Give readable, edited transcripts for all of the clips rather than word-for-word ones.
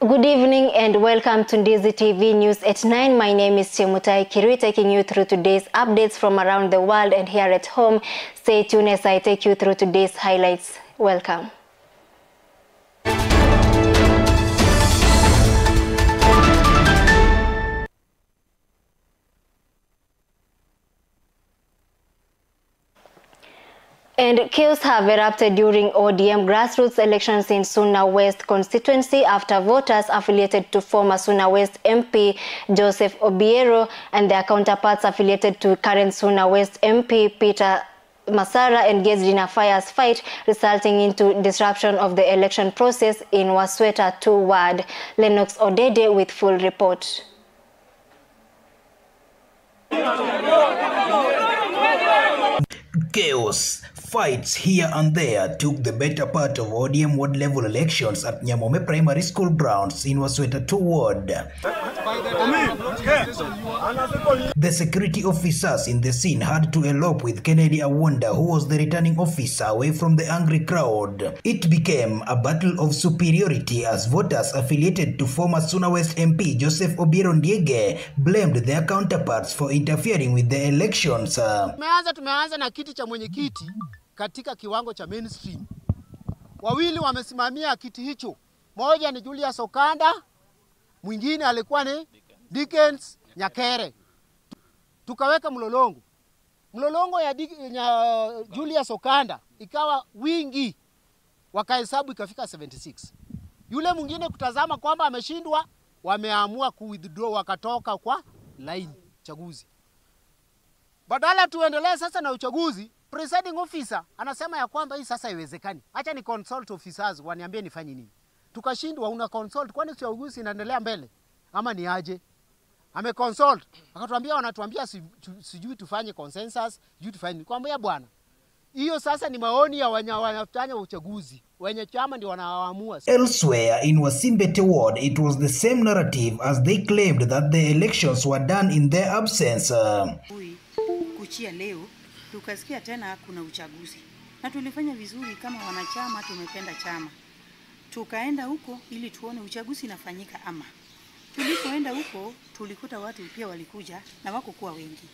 Good evening and welcome to Ndizi TV News at 9. My name is Chemutai Kirui, taking you through today's updates from around the world and here at home. Stay tuned as I take you through today's highlights. Welcome. And chaos have erupted during ODM grassroots elections in Suna West constituency after voters affiliated to former Suna West MP Joseph Obiero and their counterparts affiliated to current Suna West MP Peter Masara engaged in a fierce fight, resulting into disruption of the election process in Wasweta 2 ward. Lennox Odede with full report. Chaos, fights here and there took the better part of ODM ward level elections at Nyamome Primary School grounds in Wasweta 2 ward. The security officers in the scene had to elope with Kennedy Awunda, who was the returning officer, away from the angry crowd. It became a battle of superiority as voters affiliated to former Suna West MP Joseph Obiero Ndiege blamed their counterparts for interfering with the elections. Tumeanza na kiti cha mwenyekiti katika kiwango cha mainstream. Wawili wamesimamia kiti hicho. Moja ni Julius Okanda, mwingine alikuwa ni Dickens Nyakere. Tukaweka mlolongo. Mlolongo ya Julius Okanda ikawa wingi, wakahesabu ikafika 76. Yule mwingine kutazama kwamba ameshindwa, wameamua ku withdraw, wakatoka kwa line chaguzi. Badala tuendelee sasa na uchaguzi, presiding officer anasema ya kwamba hii sasa haiwezekani. Acha ni consult officers waniambie nifanye nini. Tukashindwa, una consult kwani uchaguzi inaendelea mbele ama ni aje? Ame consult akatuambia, wanatuambia sijui tufanye consensus, sijui tufanye. Kwambia bwana, hiyo sasa ni maoni ya wanafanya uchaguzi. Wenye chama ndio wanaamua. Elsewhere in Wasimbete ward, it was the same narrative as they claimed that the elections were done in their absence. Kuchia leo tukasikia tena kuna uchaguzi na tulifanya vizuri kama wanachama, tumependa chama, tukaenda huko ili tuone uchaguzi inafanyika ama. Tulipoenda huko tulikuta watu pia walikuja na wako kuwa wengi.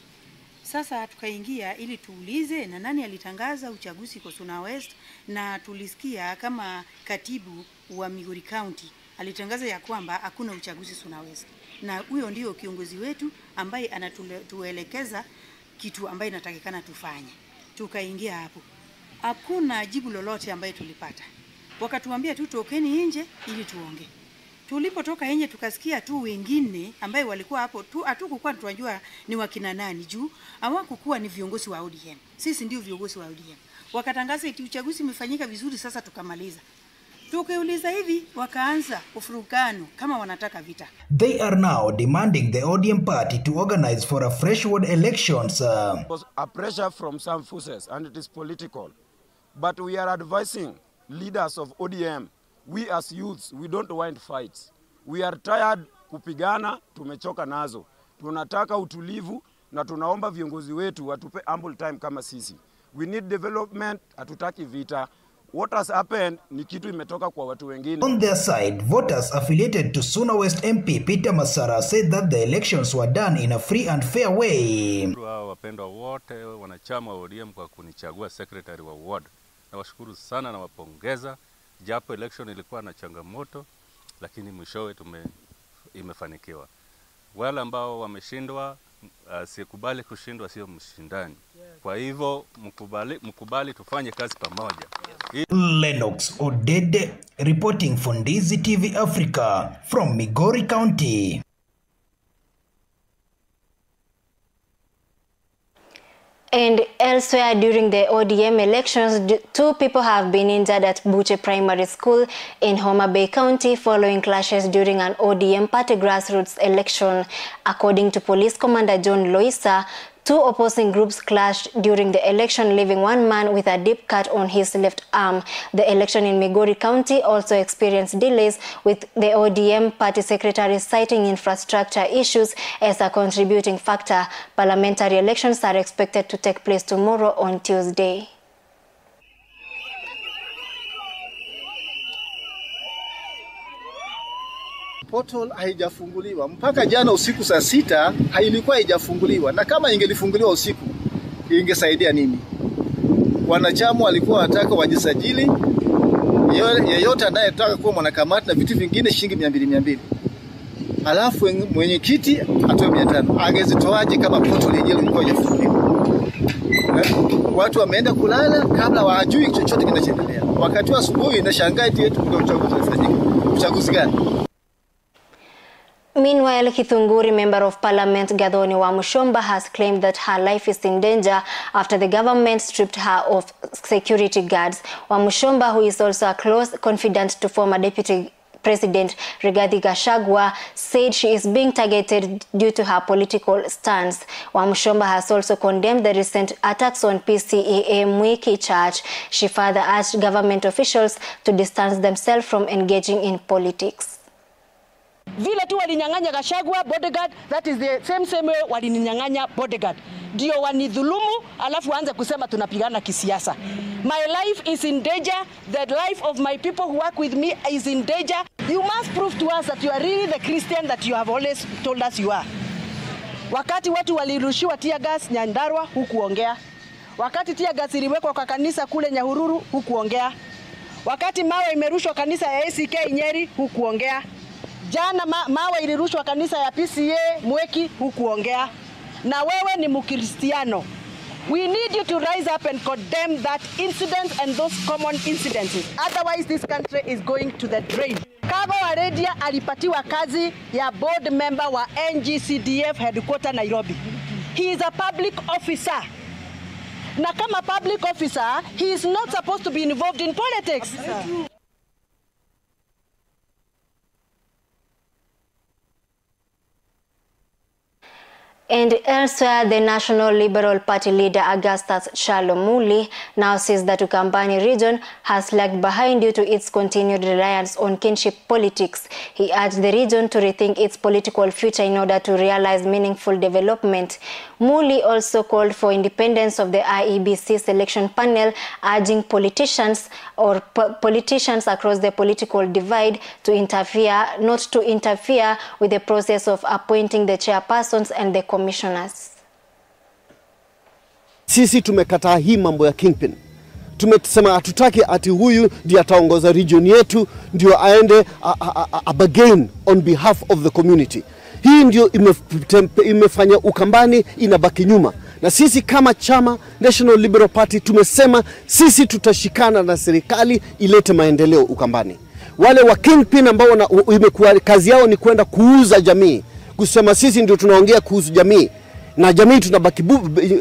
Sasa tukaingia ili tuulize na nani alitangaza uchaguzi kwa Suna West, na tulisikia kama katibu wa Migori County alitangaza ya kwamba hakuna uchaguzi Suna West, na huyo ndio kiongozi wetu ambaye anatuelekeza kitu ambaye inatakikana tufanye. Tukaingia hapo, hakuna jibu lolote ambaye tulipata. Wakatuambia tu tokeni nje ili tuonge. Tulipotoka nje tukasikia tu wengine ambaye walikuwa hapo tu, hatukukuwa tunajua ni wakina nani juu hawakukuwa ni viongozi wa ODM. Sisi ndio viongozi wa ODM. Wakatangaza eti uchaguzi umefanyika vizuri, sasa tukamaliza. Tukiuliza hivi wakaanza ufurugano kama wanataka vita. They are now demanding the ODM party to organize for a fresh ward elections. A pressure from some forces, and it is political. But we are advising leaders of ODM, we as youths, we don't want fights. We are tired kupigana, tumechoka nazo. Tunataka utulivu na tunaomba viongozi wetu watupe ample time kama sisi. We need development, hatutaki vita. What has happened ni kitu imetoka kwa watu wengine. On their side, voters affiliated to Suna West MP Peter Masara said that the elections were done in a free and fair way. Wapendwa wote wanachama wa ODM kwa kunichagua secretary wa ward. Nawashukuru sana na wapongeza. Japo election ilikuwa na changamoto, lakini mwishowe imefanikiwa. Wale ambao wameshindwa, sikubali kushindwa, sio mshindani. Kwa hivyo mkubali tufanye kazi pamoja. Lennox Odede reporting for Ndizi TV Africa from Migori County. And elsewhere during the ODM elections, two people have been injured at Buche Primary School in Homa Bay County following clashes during an ODM party grassroots election. According to Police Commander John Loisa, two opposing groups clashed during the election, leaving one man with a deep cut on his left arm. The election in Migori County also experienced delays, with the ODM party secretary citing infrastructure issues as a contributing factor. Parliamentary elections are expected to take place tomorrow on Tuesday. Portal haijafunguliwa mpaka jana usiku saa 6, hailikuwa haijafunguliwa, na kama ingelifunguliwa usiku ingesaidia nini? Wanachama walikuwa wanataka wajisajili, yeyote anayetaka kuwa mwanakamati na vitu vingine shilingi 200 200, alafu mwenyekiti atoe 500. Angezitoaje kama portal yenyewe ilikuwa haijafunguliwa? Watu wameenda kulala kabla hawajui chochote kinachoendelea. Wakati wa asubuhi nashangaa eti yetu kuna uchaguzi unafanyika. Uchaguzi gani? Meanwhile, Githunguri Member of Parliament Gathoni Wamuchomba has claimed that her life is in danger after the government stripped her of security guards. Wamuchomba, who is also a close confidant to former Deputy President Rigathi Gachagua, said she is being targeted due to her political stance. Wamuchomba has also condemned the recent attacks on PCEA Mwiki Church. She further urged government officials to distance themselves from engaging in politics. Vile tu walinyang'anya Gachagua bodyguard, that is the same way walininyang'anya bodyguard. Ndio wanidhulumu, alafu waanze kusema tunapigana kisiasa. My life is in danger, the life of my people who work with me is in danger. You must prove to us that you are really the Christian that you have always told us you are. Wakati watu walirushiwa tear gas Nyandarua, hukuongea. Wakati tear gas iliwekwa kwa kanisa kule Nyahururu, hukuongea. Wakati mawe imerushwa kanisa ya ACK Nyeri, hukuongea. Jana mawe ilirushwa kanisa ya PCEA Mweki, hukuongea. Na wewe ni Mkristiano. We need you to rise up and condemn that incident and those common incidences. Otherwise this country is going to the drain. Kago Waredia alipatiwa kazi ya board member wa NGCDF headquarter Nairobi. He is a public officer. Na kama public officer, he is not supposed to be involved in politics. And elsewhere, the National Liberal Party leader Augustus Chalo Muli now says that Ukambani region has lagged behind due to its continued reliance on kinship politics. He urged the region to rethink its political future in order to realize meaningful development. Muli also called for independence of the IEBC selection panel, urging politicians or politicians across the political divide to interfere, not to interfere with the process of appointing the chairpersons and the commissioners. Sisi tumekataa hii mambo ya kingpin. Tumesema hatutaki ati huyu ndiye ataongoza region yetu ndio aende a bargain on behalf of the community. Hii ndio imefanya Ukambani inabaki nyuma. Na sisi kama chama National Liberal Party tumesema sisi tutashikana na serikali ilete maendeleo Ukambani. Wale wa kingpin ambao imekuwa kazi yao ni kwenda kuuza jamii, kusema sisi ndio tunaongea kuhusu jamii na jamii tunabaki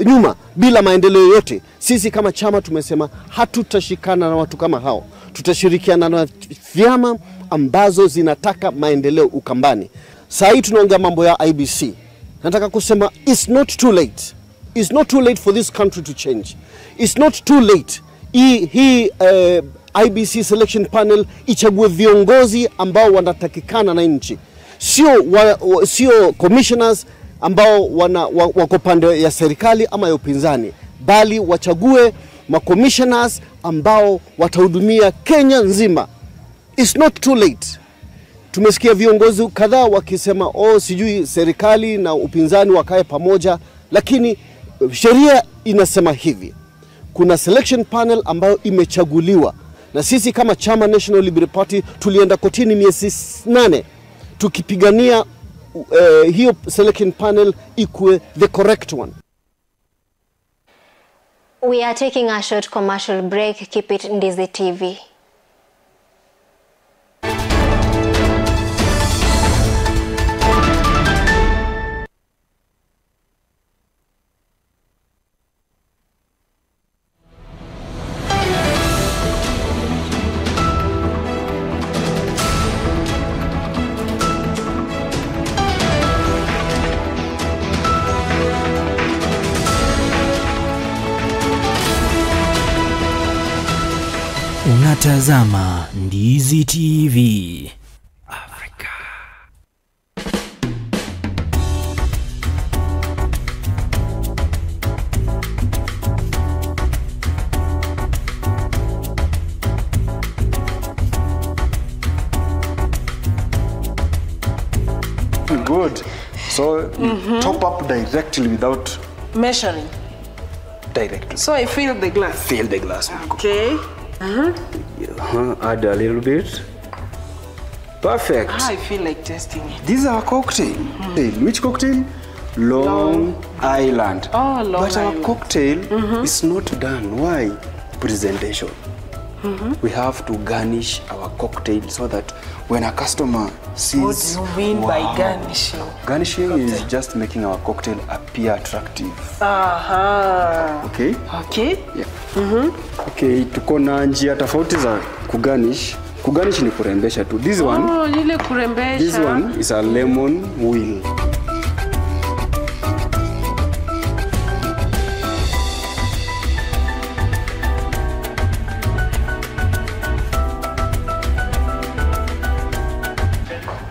nyuma bila maendeleo yote. Sisi kama chama tumesema hatutashikana na watu kama hao. Tutashirikiana na vyama ambazo zinataka maendeleo Ukambani. Saa hii tunaongea mambo ya IBC. Nataka kusema it's not too late. It's not too late for this country to change. It's not too late. Hii IBC selection panel ichague viongozi ambao wanatakikana na nchi. Sio commissioners ambao wako pande ya serikali ama ya upinzani, bali wachague ma commissioners ambao watahudumia Kenya nzima. It's not too late. Tumesikia viongozi kadhaa wakisema oh, sijui serikali na upinzani wakae pamoja, lakini sheria inasema hivi. Kuna selection panel ambayo imechaguliwa, na sisi kama chama National Liberal Party tulienda kotini miezi 8 tukipigania hiyo selection panel ikuwe the correct one. We are taking a short commercial break. Keep it Ndizi TV. Unatazama Ndizi TV Afrika. Good. So you top up directly without measuring. Directly. So I fill the glass. Fill the glass. Okay. Add a little bit. Perfect. I feel like tasting it. This is our cocktail. Which cocktail? Long Island. Oh, Long But our Island. Cocktail is not done. Why? Presentation. We have to garnish our cocktail so that when a customer sees... What do you mean by garnishing? Garnishing is just making our cocktail appear attractive. Okay? Okay. Yeah. Okay, tuko na njia tofauti za kugarnish. Kugarnish ni kurembesha tu. This one, oh, ile kurembesha. This one is a lemon wheel.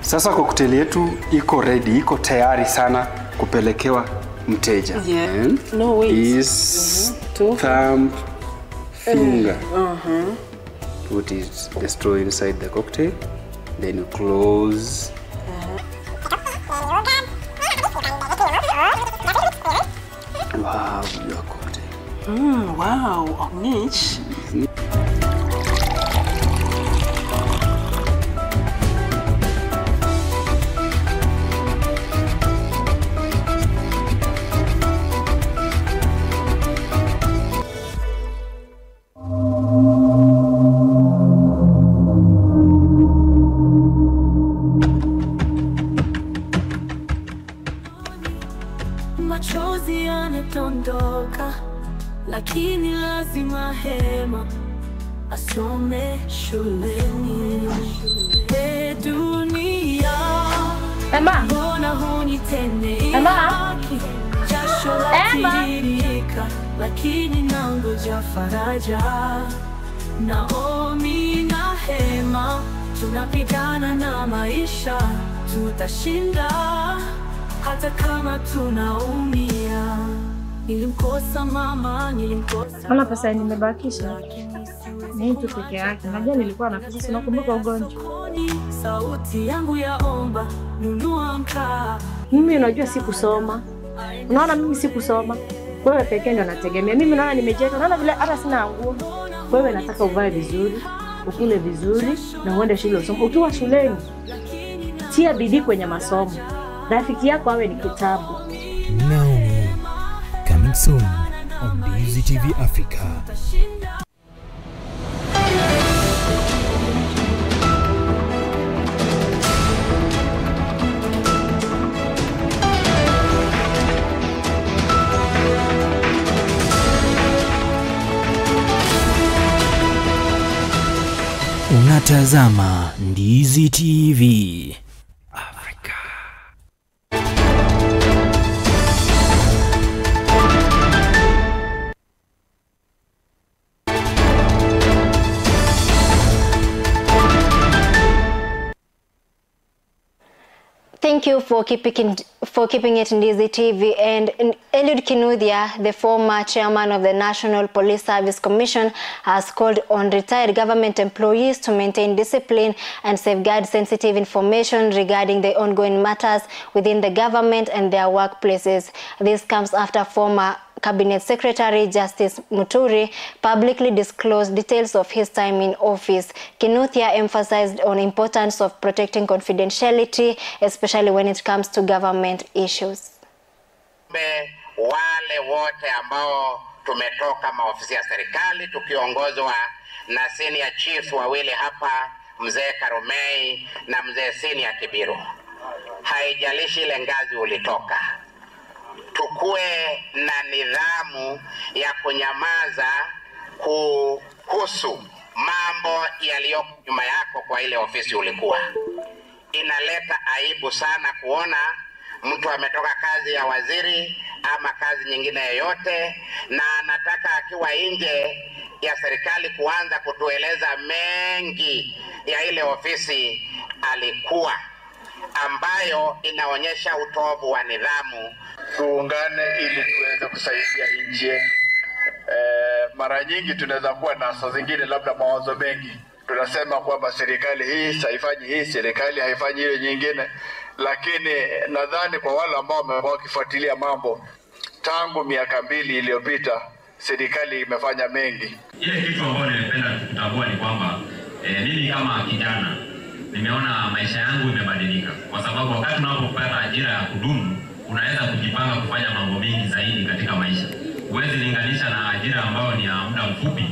Sasa cocktail yetu iko ready, iko tayari sana kupelekewa mteja. Yeah. No, wait. Is thumb finger. Put it, the straw inside the cocktail, then you close. Wow, your cocktail. Wow, Ognich. Machozi yanadondoka, lakini lazima Hema asome shuleni. E dunia, mbona hunitendei haki? Jasho latiririka, lakini nangoja faraja. Naomi na Hema, tunapigana na maisha, tutashinda hata kama tunaumia. Nilimkosa mama, nilimkosa. Ona pesa nimebakisha. Ni tu peke yake. Unajua nilikuwa na pesa, unakumbuka ugonjwa. Sauti yangu yaomba, nunua mkaa. Mimi unajua sikusoma. Unaona mimi sikusoma. Wewe pekee ndio nategemea. Mimi naona nimejeka. Unaona vile hata sina nguo. Wewe nataka uvae vizuri, ukule vizuri na uende shule usome. Ukiwa shuleni, tia bidii kwenye masomo. Rafiki yako awe ni kitabu. Naomi, coming soon on Ndizi TV Africa. Unatazama Ndizi TV. Thank you for keeping it Ndizi TV. And Eliud Kinuthia, the former chairman of the National Police Service Commission, has called on retired government employees to maintain discipline and safeguard sensitive information regarding the ongoing matters within the government and their workplaces. This comes after former Cabinet Secretary Justice Muturi publicly disclosed details of his time in office. Kinuthia emphasized on importance of protecting confidentiality, especially when it comes to government issues. Wale wote ambao tumetoka maofisi ya serikali tukiongozwa na senior chiefs wawili hapa, Mzee Karumei na Mzee Senior Kibiru. Haijalishi ile ngazi ulitoka, tukue na nidhamu ya kunyamaza kuhusu mambo yaliyo nyuma yako kwa ile ofisi ulikuwa. Inaleta aibu sana kuona mtu ametoka kazi ya waziri ama kazi nyingine yoyote na anataka akiwa nje ya serikali kuanza kutueleza mengi ya ile ofisi alikuwa, ambayo inaonyesha utovu wa nidhamu. Tuungane ili tuweze kusaidia nchi yetu. Mara nyingi tunaweza kuwa na saa zingine labda mawazo mengi, Tunasema kwamba serikali hii haifanyi hii, serikali haifanyi ile nyingine, lakini nadhani kwa wale ambao wamekuwa wakifuatilia mambo tangu miaka 2 iliyopita, serikali imefanya mengi. Ile kitu ambayo nimependa kutambua ni kwamba mimi kama kijana nimeona maisha yangu imebadilika, kwa sababu wakati unapopata ajira ya kudumu unaweza kujipanga kufanya mambo mengi zaidi katika maisha. Huwezi linganisha na ajira ambayo ni ya muda mfupi.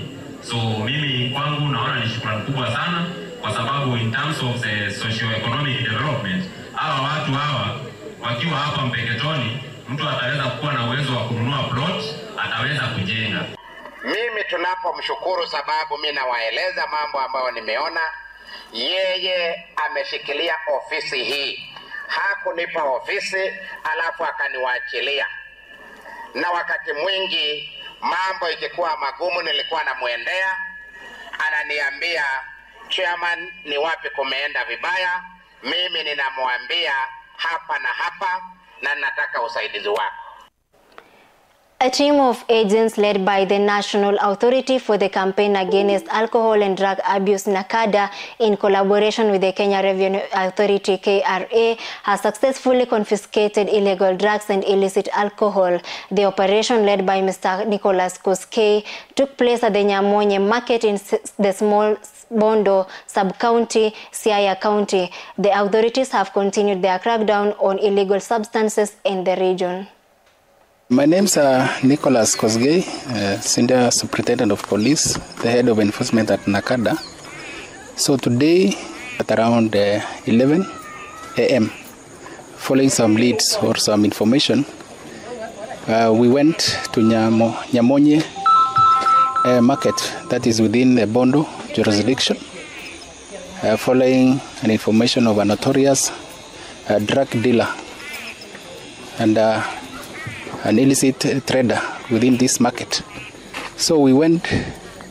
So mimi kwangu naona ni shukrani kubwa sana, kwa sababu in terms of the socio-economic development, hawa watu hawa wakiwa hapa Mpeketoni, mtu ataweza kuwa na uwezo wa kununua plot, ataweza kujenga. Mimi tunapomshukuru, sababu mimi nawaeleza mambo ambayo nimeona. Yeye ameshikilia ofisi hii, hakunipa ofisi alafu akaniwaachilia. Na wakati mwingi mambo ikikuwa magumu nilikuwa namuendea, ananiambia chairman, ni wapi kumeenda vibaya? Mimi ninamwambia hapa na hapa, na nataka usaidizi wako. A team of agents led by the National Authority for the Campaign Against Alcohol and Drug Abuse, NACADA, in collaboration with the Kenya Revenue Authority, KRA, has successfully confiscated illegal drugs and illicit alcohol. The operation, led by Mr. Nicholas Koskei, took place at the Nyamonye market in the small Bondo sub-county, Siaya County. The authorities have continued their crackdown on illegal substances in the region. My name is Nicholas Kosgei, Senior Superintendent of Police, the Head of Enforcement at NACADA. So today at around 11 a.m., following some leads or some information, we went to Nyamonye market, that is within the Bondo jurisdiction, following an information of a notorious drug dealer and an illicit trader within this market. So we went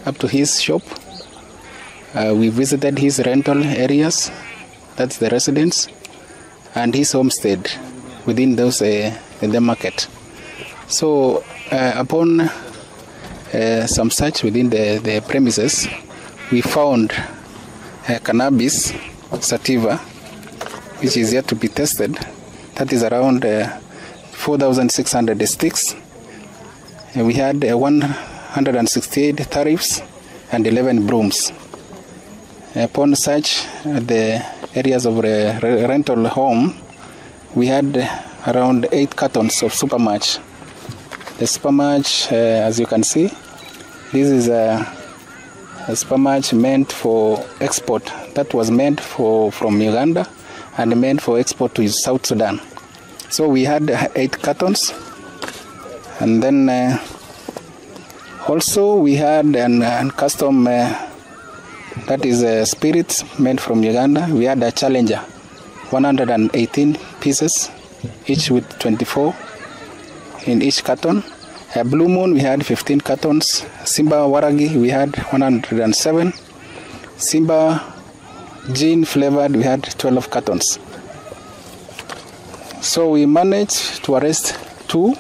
up to his shop. We visited his rental areas, that's the residence, and his homestead within those in the market. So upon some search within the premises, we found cannabis sativa, which is yet to be tested. That is around 4,600 sticks. We had 168 tariffs and 11 brooms. Upon search at the areas of the rental home, we had around 8 cartons of supermatch. The supermatch, as you can see, this is a supermatch meant for export. That was meant for from Uganda and meant for export to South Sudan. So we had 8 cartons, and then also we had an custom, that is a spirit made from Uganda. We had a Challenger, 118 pieces, each with 24 in each carton. A Blue Moon, we had 15 cartons. Simba Waragi, we had 107. Simba Gin flavored, we had 12 cartons. So we managed to arrest 2.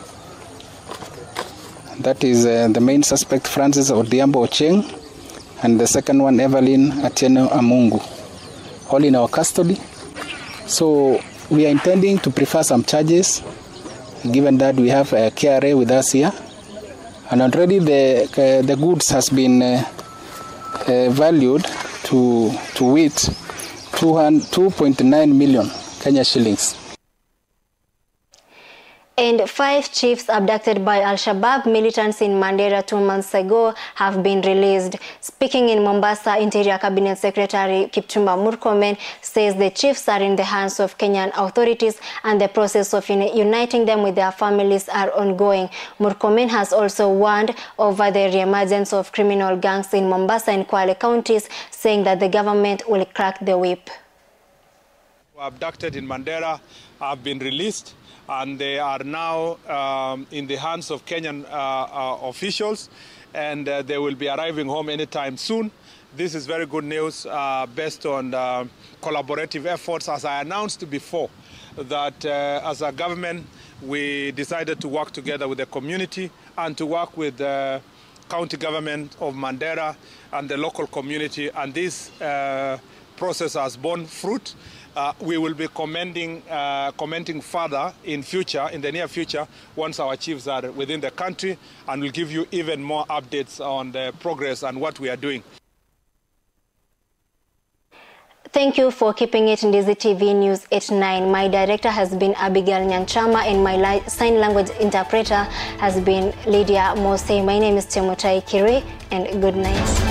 That is the main suspect, Francis Odhiambo Ocheng, and the second one, Evelyn Atieno Amungu, all in our custody. So we are intending to prefer some charges, given that we have a KRA with us here, and already the goods has been valued to wit 2.9 million Kenya shillings. And 5 chiefs abducted by Al-Shabaab militants in Mandera 2 months ago have been released. Speaking in Mombasa, Interior Cabinet Secretary Kipchumba Murkomen says the chiefs are in the hands of Kenyan authorities and the process of uniting them with their families are ongoing. Murkomen has also warned over the reemergence of criminal gangs in Mombasa and Kwale counties, saying that the government will crack the whip. Abducted in Mandera have been released, and they are now in the hands of Kenyan officials, and they will be arriving home anytime soon. This is very good news based on collaborative efforts. As I announced before, that as a government, we decided to work together with the community and to work with county government of Mandera and the local community, and this process has borne fruit. We will be commenting further in the near future, once our chiefs are within the country, and we'll give you even more updates on the progress and what we are doing. Thank you for keeping it in Ndizi TV News 89. My director has been Abigail Nyanchama, and my sign language interpreter has been Lydia Mose. My name is Chemutai Kiri, and good night.